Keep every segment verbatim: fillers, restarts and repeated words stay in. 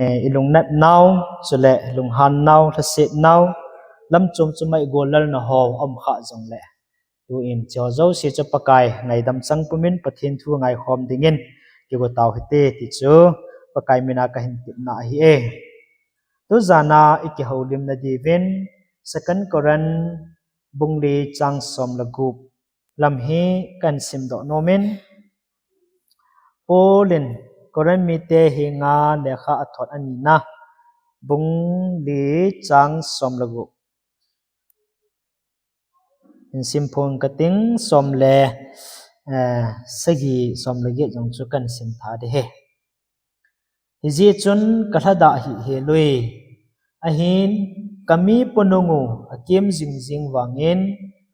Eh, i lungnat nau, chule lunghan nau, lhaset nau, lam chom chom a i gollelna ho um kha jongle. Tuin hiche jouse chu Pakai ngaidam chang pumin Pathen thu ngaikhom dingin kigo tau hite ti chu Pakai mina kahin tipna ahi e. Tujan a i kihoulimna diuvin Second Corinth bung li chang som le gup lam hi kahin simdoh nomin, Paul in Corinth mite henga lekha athot anina, bung li chang som le gup. Hin simphong kating, som le, eh, sagi, som le get jong chu kahin sim tha ding ahi. Hijeh chun kalhadah hih hel uve. Ahin, kami ponung u akem jing jing vangin,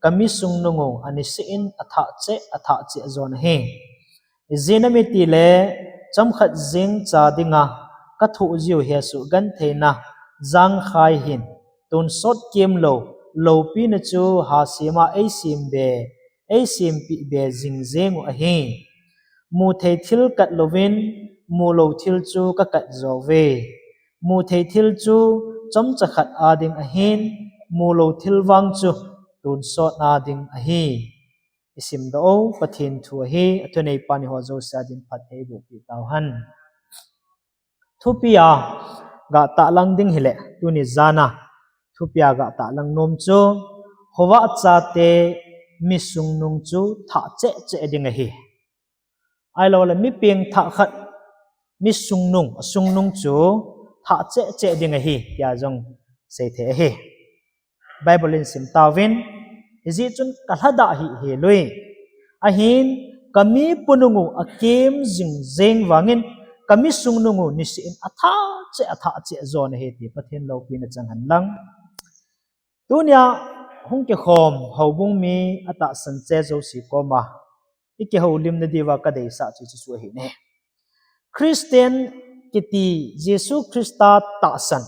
kami sungnung u aniseh in athah cheh, athah cheh jon ahi. Ijeh inem itile, chomkhat jeng cha dinga kathoh jiu hesoh gentheina jangkhai hin, tonsot kemlou, loupina chu hasem a eisem be, eisempeh be jing jeng u ahi. Muthei thil kat louvin, mulou thil chu kakat jo uve. Muthei thil chu chomcha khat a ding ahin, mulou thil vang chu tonsot a ding ahi. I simdoh u Pathen thu ahi, athuneipan eiho jouse a din phatthei eiboh peh tauhen. Thupia gah tahlang ding hile, tuni jan a thupia gah tahlang nom chu, khovah chate mi sungnung chu thah cheh cheh ding ahi. Ahilouleh mi pengthah khat, mi sungnung, asungnung chu thah cheh cheh ding ahi, tia jong seithei ahi. Bible in sim tauvin, hijeh chun kalhadah hih hel uve. Ahin, kami ponung u akem jing jeng vangin, kami sungnung u niseh in athah cheh, athah cheh jon ahi ti Pathen loupina chang hen lang. Tunia hung kikhom houbung mi atahsan cheh jouse koma i kihoulimna diuva kadeisah chu hiche chu ahi ne. Christian kiti Jesu Christa tahsan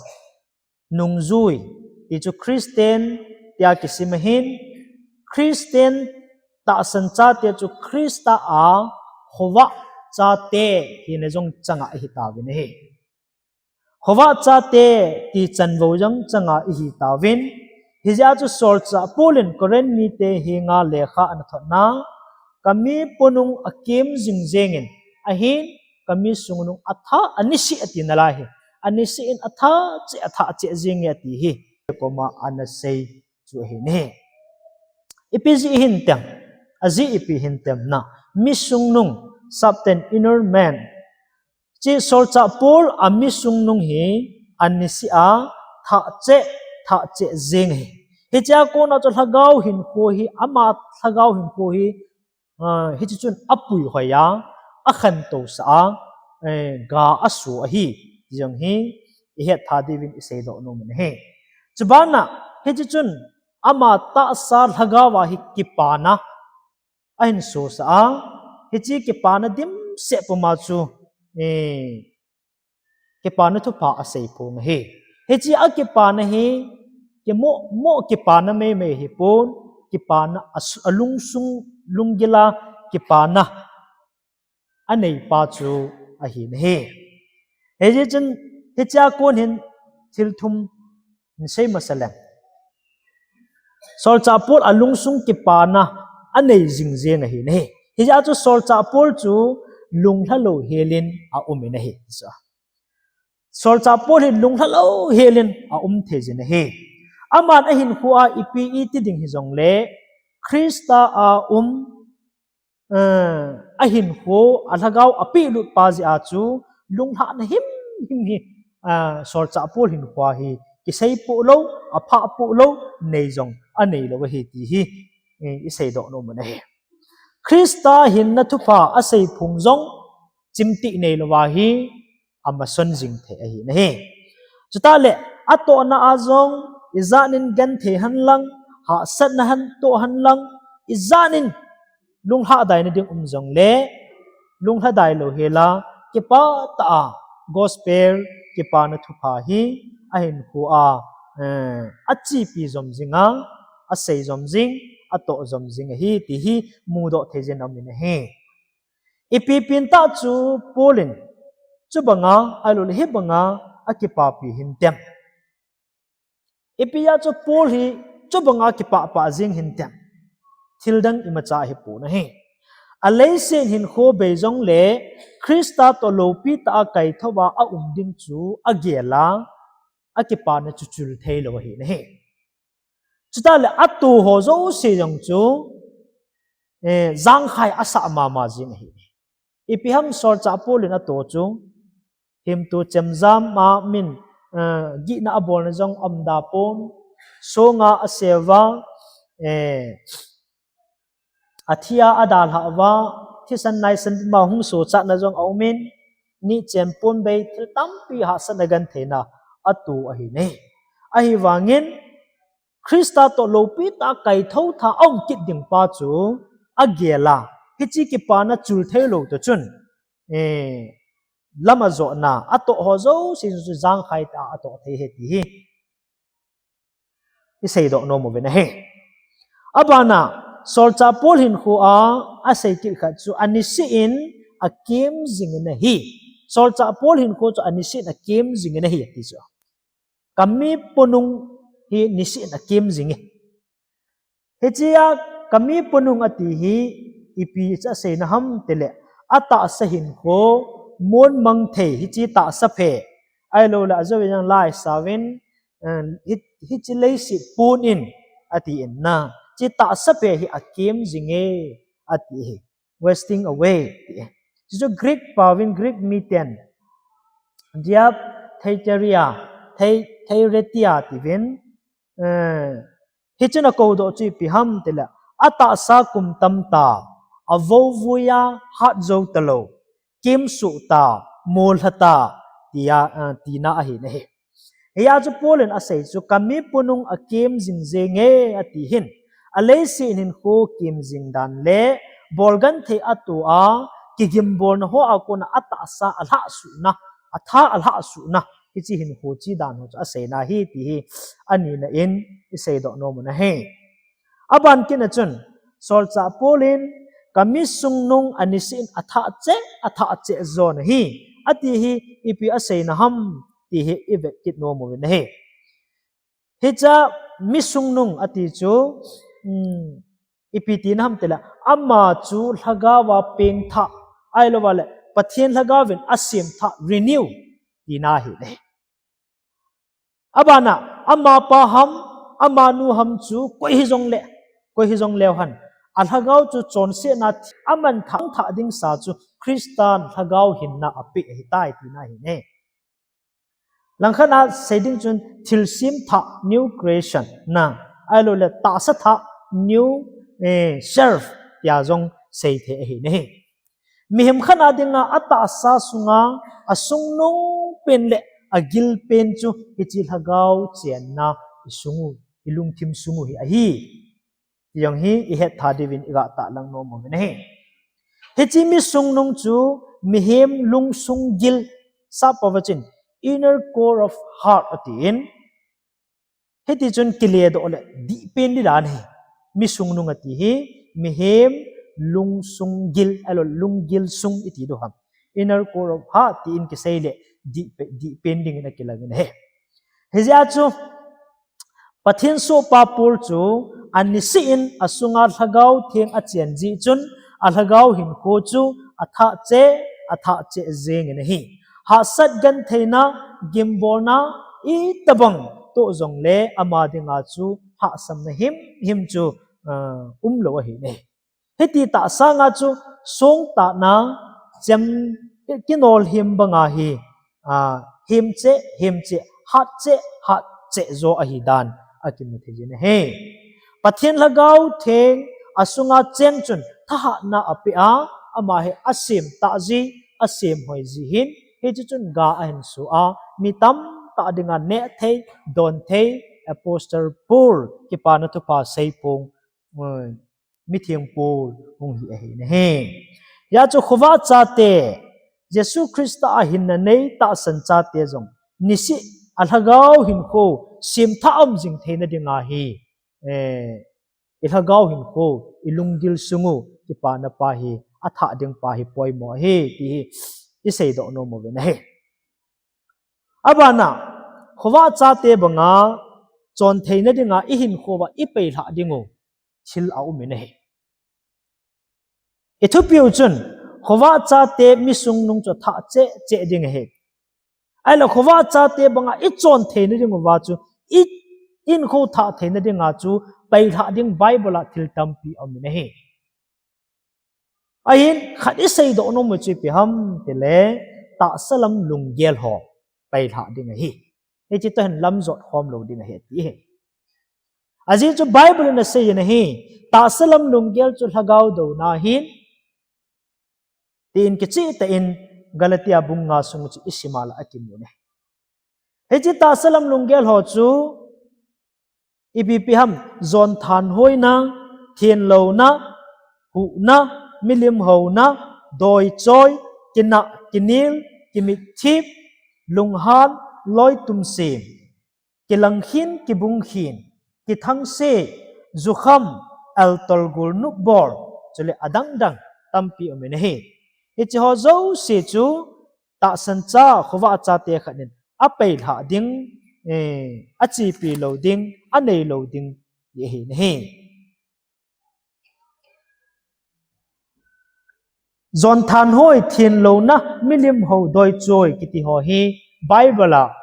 nungjui, ti chu Christian tia kisim ahin, Christian tahsan chate chu Christa a khovah chate hina jong chang ahi tauvin ahi. Khovah chate ti chanvou jong chang ahi tauvin, hijeh a chu solchah Paul in Corinth mite henga lekha ana thotna, kami ponung akem jing jengin, ahin, kami sungnung athah, aniseh ati nalai hi. Aniseh in athah cheh, athah cheh jing e ati hi. Koma ana sei chu ahi ne. Ipi jeh hintem, ajeh ipi hintem na, mi sungnung, sapten, inner man. Hiche solchah Paul a mi sungnung hi aniseh a thah cheh, thah cheh jing ahi. Hichea kona chu lhagao hinkho hi, ama lhagao hinkho hi, ah, hiche chun apuihoi a, akhantousah a, eh, ga aso ahi, ti jong hi, ihet tha diuvin iseidoh nom u ahi. Chubana, hiche chun ama tahsa lhagao a hi kipana ahin sosah a, hiche kipana dimset puma chu, eh, kipana thupha asei phong ahi. Hiche a kipana hi, kimoh, moh kipana meimei hipon, kipana as-, alungsung, lunggil a kipana aneipa chu ahi nahi. Hijeh chun, hichea kon hin thil thum hin sei masa leng. Solchah Paul alungsung kipana anei jing jeng ahi nahi. Hijeh a chu solchah Paul chu lunglha lou helin aum in ahi. Solchah Paul hi lunglha lou helin aum thei jin ahi. Aman ahinkhoa ipi iti ding hijongle, Christa a um, eh, ahinkho, alhagao apehlut pa jeh a chu, lunglhahna himhim hi, eh, solchah Paul hinkhoa hi kiseipoh lou, aphahpoh lou, nei jong anei lou ahi ti hi, eh, iseidoh nom u ahi. Christa hinna thupha asei phong jong, chimtih neilouva hi, amason jing thei ahi nahi. Chuteng le, atohna a jong, ijat in genthei hen lang, hahsatna hen toh hen lang, ijat in lunglhadaina ding um jongle, lunglhadai lou hela, kipah tah a, gospel, kipana thupha hi, ahinkhoa, eh, achepi jom jing a, asei jom jing, atoh jom jing ahi, ti hi mudoh thei jin aum in ahi. Ipi pen tah chu Paul in, chubanga, ahilouleh hibanga, akipapi hintem. Ipi a chu Paul hi chubanga kipahpah jing hintem. Thildang imacha ahipon ahi. Aleiset hinkho bei jongle Christa toh lopi tah a kaithouva aum ding chu agel a, akipana chu chul theilou ahi nahi. Chuteng le atoh ho jouse jong chu, eh, jangkhai asah mama jing ahi. Ipi ham solchah Paul in atoh chu, himtu chemjam a min, eh, gihna abolna jong aumda pon, songa aseuva, eh, athia adalhah uva, thisan naisan ma hung sochatna jong aumin, nichen ponbei thil tampi hahsatna gentheina atoh ahi nahi. Ahivangin, Christa toh lopi tah a kaithou tha aum kit ding pa chu agel a, hiche kipana chul theilou toh chun, eh, lam ajohna, atoh ho jouse chu jangkhai tah a atoh thei ahi ti hi iseidoh nom uvin ahi. Abana, solchah Paul hinkho a asei kit khat chu aniseh in akem jingin ahi. Solchah Paul hinkho chu aniseh in akem jingin ahi ati chu. Kami ponung hi niseh in akem jing e. Hichea kami ponung ati hi ipi cha seina ham tile, atahsa hinkho, monmang thei, hiche tahsa phe, ahilouleh ajou in jong laisau in, eh, hi, hiche leiset pon in ati in na, hiche tahsa phe hi akem jing e ati hi. Wasting away ti. Hichu Greek paovin, Greek miten diaptheteria, thei, theiretia tiuvin, eh, hichun akou doh chu ipi ham tile, atahsa kum tam ta, avou vui a hat jou talou, kimsuh ta, molha ta, tia, eh, tina ahi nahi. Hia chu Paul in asei chu, kami ponung akem jing jeng e ati hin. Aleiset hinkho kem jing dan le, bolgenthei atoh a, kigimbolna hoa kona atahsa alhahsuhna, atha alhahsuhna, hiche hinkho che dan ho chu aseina ahi ti hi, anina in iseidoh nom u ahi. Aban kit a chun, solchah Paul in, kami sungnung aniseh in athah cheh, athah cheh jo ahi, ati hi, ipi aseina ham, ti hi ivet kit nom uvin ahi. Hichea mi sungnung ati chu, um, ipi tina ham tile, ama chu lhagao a pengthah, ahilouleh Pathen lhagao vin asemthah, renew, tina ahi nahi. Abana, amapa ham, amanu ham chu koi hijongle, koi hijongleu hen, alhagao chu chonsetna amanthah thah ding sa chu Christan lhagao hinna apeh ahitai tina ahi nahi. Langkhat a sei ding chun thilsemthah, new creation, na, ahilouleh tahsathah, new, eh, self, tia jong seithei ahi nahi. Mihem khat a dinga atahsa sunga asungnung pen le agil pen chu hiche lhagao chenna isung u, ilungthim sung u hi ahi. Ti jong hi ihet tha diuvin iga tahlang nom uvin ahi. Hiche mi sungnung chu mihem lungsung gil, sap pao vin, inner core of heart atin. Hiti chun kiledoh le dih pen ding dan ahi. Mi sungnung ati hi mihem lungsung gil, ahilouleh lunggil sung iti diu ham. Inner core of heart tin kisei le dih pe-, dih pen dingin akilang in ahi. Hijeh a chu Pathen sohpa Paul chu aniseh in asunga Lhagao Theng achen jeh chun alhagao hinkho chu athah cheh, athah cheh jeng in ahi. Hahsat gentheina, gimbolna, itobang toh jongle ama dinga chu hahsamna himhim chu, ah, umlou ahi nahi. Hiti tahsa nga chu songtahna, chem, kinol hem banga hi, ah, hem cheh, hem cheh, hat cheh, hat cheh jo ahi dan akimu thei jin ahi. Pathen Lhagao Theng asunga cheng chun thahatna apeh a, ama hi asem tah ji, asem hoi ji hin, hichu chun ga ahin so a, mi tamtah dinga neh thei, don thei, Apostle Paul, kipana thupha seipong, oi, mitheng Paul hung hi ahi nahi. Hijeh chun khovah chate, Jesu Christa a hinna nei tahsan chate jong, niseh a lhagao hinkho semthah um jing theina dinga hi, eh, ilhagao hinkho, ilunggil sung u, kipana pa hi, athah ding pa hi poimo ahi, ti hi iseidoh nom uvin ahi. Abana, khovah chate banga chon theina dinga i hinkhoa i peilhah ding u thil aum in ahi. I thupiu chun, khovah chate mi sungnung chu thah cheh cheh ding ahi. Ahileh khovah chate banga i chon theina ding uva chu, i hinkho thah theina dinga chu peilhah ding Bible a thil tampi aum in ahi. Ahin khat i seidoh nom u chu ipi ham tileh, tahsa lam lunggel ho peilhah ding ahi. Hichi toh hin lam jot khom lou ding ahi ati ahi. Ajeh chu Bible in asei in ahi, tahsa lam lunggel chu lhagao douna ahin, tin kicheh tah in Galatia bung nga sung chu i sim a leh akimu in ahi. Hichi tahsa lam lunggel ho chu ipi ipi ham, jon thanhoina, thenlouna, huhna, milim houna, doichoi, kinah, kinel, kimitthip, lunghan, loitum sem, kilangkhin, kibungkhin, kithangse, jukham, eltol, gulnop bol, chuleh adang dang tampi aum in ahi. Hichi ho jouse chu tahsan cha, khovah chate khat in apeilhah ding, eh, achepi lou ding, anei lou ding, ti ahi in ahi. Jon thanhoi, thenlouna, milim ho, doichoi kiti ho hi Bible a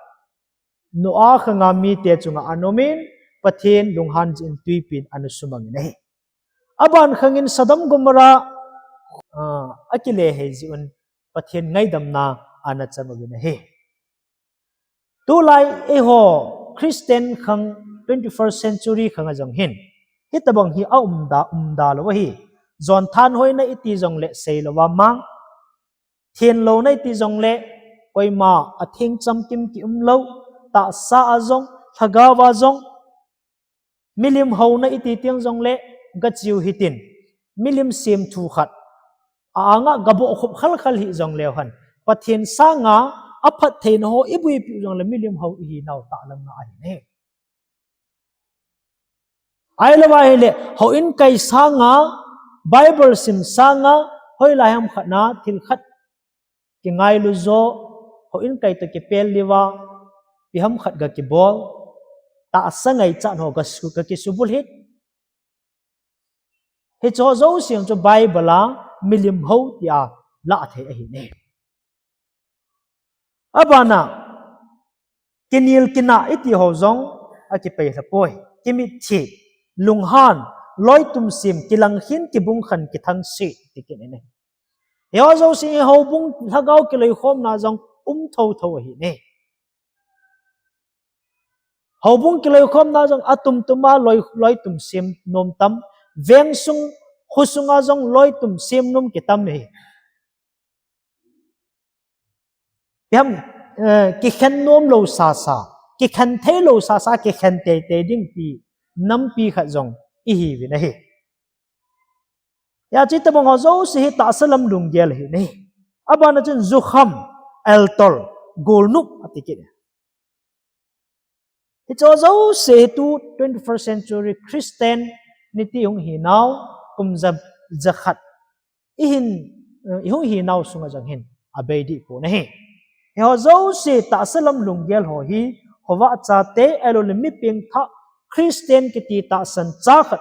Noah khanga mite chunga ana um in, Pathen lunghan jeh in tuipi in ana sumang in ahi. Aban khang in Sodom Gomorrah, ah, akile hei jeh un Pathen ngaidamna ana chang uvin ahi. Tulai eiho Christian khang twenty-first century khang a jong hin, hitabang hi aum da, um da lou ahi. Jon thanhoina iti jongleh seilou a mang, thenlouna iti jongleh koima atheng chamkim kium lou, tahsa a jong, lhagao a jong, milim houna iti teng jongleh gachiu hitin, milim semthu khat, a-anga gabohkhup khalkhal hih jongleu hen, Pathen sanga aphattheina ho iboipiu jongleh milim ho ihinau tahlang nga ahi in ahi. Ahilou ahileh, houin kai sanga, Bible sim sanga, hoilai ham khat na thil khat kingailu jo, houin kai toh kipel liu a, ipi ham khat gakibol, tahsa ngaichat ho gasu, gakisubulhit. Hichi ho jouse chu Bible a milim ho tia lah thei ahi in ahi. Abana, kinel kinah iti ho jong akipeilha poi. Kimitthip, lunghan, loitum sem, kilangkhin, kibungkhin, kithangse, ti kit in ahi. Hiho jouse hi houbung lhagao kiloikhomna jong um thotho ahi in ahi. Houbung kiloikhomna jong atum tum a loi, loitum sem nom tam. Veng sung, kho sunga jong loitum sem nom kitam ahi. Ipi ham, eh, kikhen nom lou sasa, kikhen thei lou sasa, kikhen teitei ding ti nampi khat jong ihiuvin ahi. Hijeh a chu hitabang ho jouse hi tahsa lam lunggel ahi in ahi. Abana chun jukham, eltol, gulnop ati kit in ahi. Hichi ho jouse hi tu twenty-first century Christianity hung hinau, kum ja, jakhat ihin, eh, ihung hinau sunga jong hin abei deh pon ahi. Hiho jouse tahsa lam lunggel ho hi, khovah chate, ahilouleh mi pengthah Christian kiti tahsan cha khat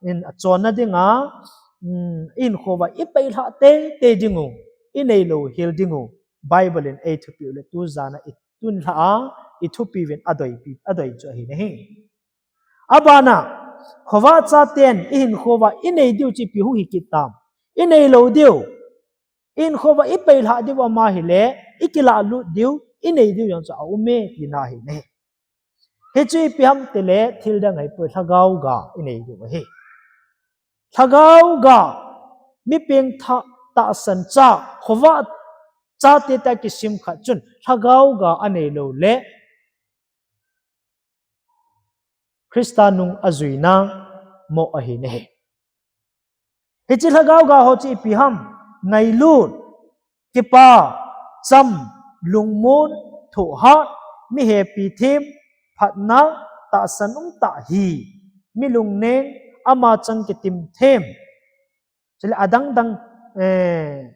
in achonna dinga, um, ihinkhoa ipeilhah teitei ding u, inei louhel ding u Bible in eithupiu leh tu jan a i tun lha a, ithupiuvin adoipi, adoi chu ahi in ahi. Abana, khovah chaten ihinkhoa inei diu chu ipi hung hi kit tam. Inei lou diu, ihinkhoa ipeilhah diu ama hileh, ikilah lut diu, inei diu jong chu aum e tina ahi in ahi. Hichu ipi ham tileh thil dang ahipoi, lhagao ga inei diu ahi. Lhagao ga, mi pengthah tahsan cha, khovah chate tia kisim khat chun, lhagao ga anei lou leh, Christa nung ajuina mo ahi in ahi. Hichi lhagao ga ho chu ipi ham, ngailut, kipa, cham, lungmon, thohhat, mi hepi them, phatna, tahsan umtah hi, mi lungneng, ama chang kitim them. Chuleh adang dang, eh,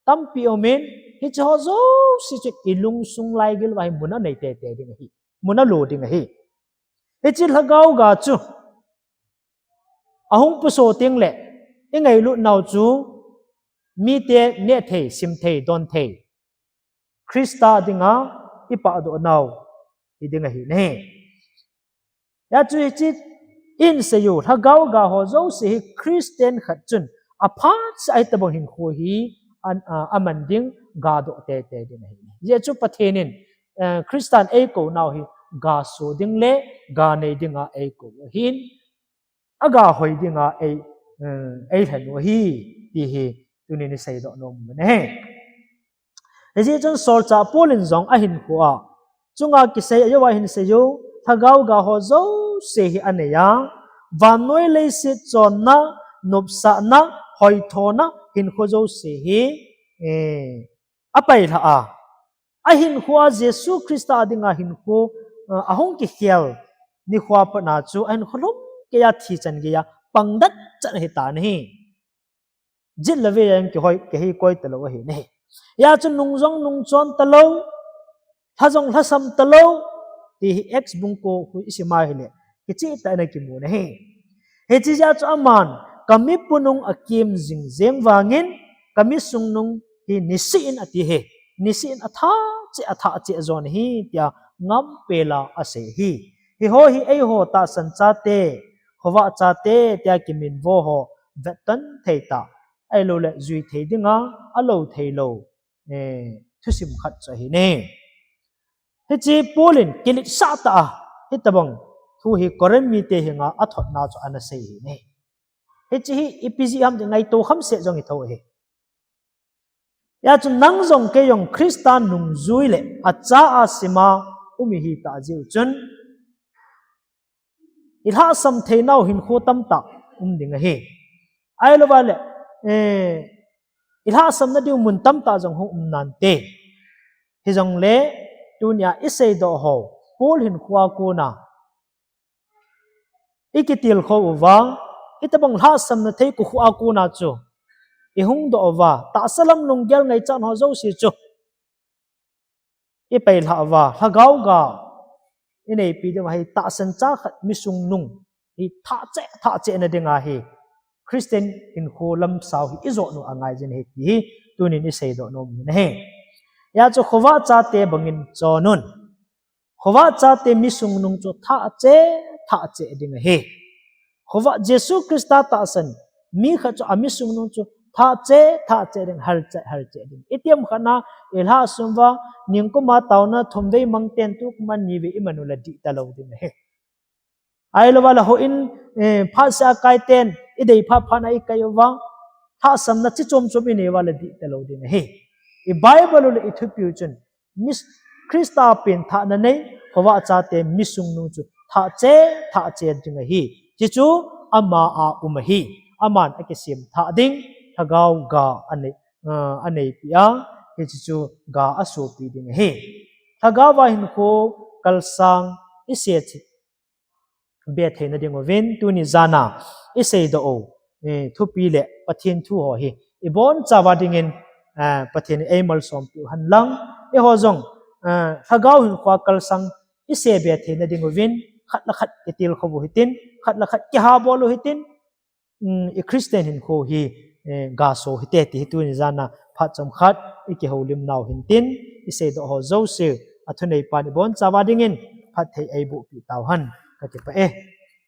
tampi um in, Hiche ho jouse chu i lungsung laigil uva hi mun anei tete ding ahi. Mun alo ding ahi. Hiche lhagao ga chu ahung puso teng le i ngailut nau chu mite neh thei, sim thei, don thei, Christa dinga i pahdoh nau hi ding ahi ne. Hijeh chun hiche in seiyu, lhagao ga ho jouse hi Christian khat chun aphat seh a hitobang hinkho hi an, a, aman ding ga doh tete ding ahi. Hijeh chun Pathen in, eh, Christa in eikou nau hi ga so ding le ga nei dinga eikou ahin, aga hoi dinga ei, eh, eilhen u ahi, ti hi tunin i seidoh nom u ahi. Hijeh chun solchah Paul in jong ahinkho a chunga kisei a jouva hin seiyu, lhagao ga ho jouse hi anei a, vannoi leiset chonna, nopsahna, hoithona, hinkho jouse hi, eh, apailha a, ahinkho a Jesu Christa dinga hinkho, eh, ahung kikhel nikho a pat na chu ahinkho lhumkeiya thi chan geiya pangdat chan ahitan ahi. Jit le vei a jong kihoi, kihei koi talou ahi ne. Hijeh chun nung jong nungchon talou, lha jong lhasam talou, ti hi Acts bung ko khu i sim a hile kicheh tah in akimu ahi. Hiche jeh chun aman, ka mipu nung akim jing jeng vangin, ka mi sung nung hi nisih in ati ahi. Nisih in athah cheh, athah cheh jon ahi, tia ngam pela asei ahi. Hiho hi eiho tahsan chate, khovah chate, tia kiminvo ho vetton thei tah, ahilou le jui thei dinga alo thei lou, eh, thusim khat chu ahi ne. Hiche Paul in kiletsah tah a hitobang thu hi Corinth mite henga athot nau chu ana sei ahi ne. Hiche hi ipi jeh ham ti ngaito kham seh jong i thou ahi. Hijeh chun nang jong kei jong Christa nungjui le acha a sim a um ihi tah jeh u chun, i lhahsam thei nau hinkho tamtah um ding ahi. Ahilou va le, eh, i lhahsam na diu mun tamtah jong hung um nante. Hijongle, tunia i seidoh ho, Paul hinkho a kona i kitilkhou uva, hitobang lhahsamna thei kikhu a kona chu i hungdoh uva, tahsa lam lunggel ngaichat ho jouse chu i pailha uva, lhagao ga i neipi diu ahi, tahsan cha khat mi sung nung hi thah cheh, thah cheh na dinga hi Christian hinkho lamsao hi i jot u angai jin ahi ti hi tunin i seidoh nom u ahi. Hijeh chun khovah chate bangin chon un. Khovah chate mi sung nung chu thah cheh, thah cheh ding ahi. Khovah Jesu Christa tahsan mi khat chu a mi sung nung chu thah cheh, thah cheh ding, hal cheh, hal cheh ding. Itiham khat na i lhahsam uva, ningkum a taona thum vei mang ten tukum a ni vei i man u le dih talou ding ahi. Ahilou va le houin, eh, phat seh a kai ten i dei phat phat na i kai uva, lhahsamna chi chom chom i nei uva le dih talou ding ahi. I Bible u le i thupi u chun, mi, Christa pen thahna nei, khovah chate mi sung nung chu thah cheh, thah cheh ding ahi. Hichu ama a um ahi. Aman akisem thah ding, lhagao ga anei, ah, aneipi a, hichu ga asopi ding ahi. Lhagao va hinkho kalsang i se thei be theina ding uvin, tuni jana i seidoh u, eh, thupi le Pathen thu ho hi i boncha uva dingin, eh, Pathen in ei malsompi u hen lang, eiho jong, eh, lhagao hinkho kalsang i se be theina ding uvin, khat le khat kitilkhou u hitin, khat le khat kihabol u hitin, um, i Christian hinkho hi, eh, gaso hite ti hi tuni jana phat chomkhat i kihoulim nau hintin, i seidoh ho jouse, a thunei pan i boncha uva dingin phatthei eiboh peh tauhen, ka kipah e.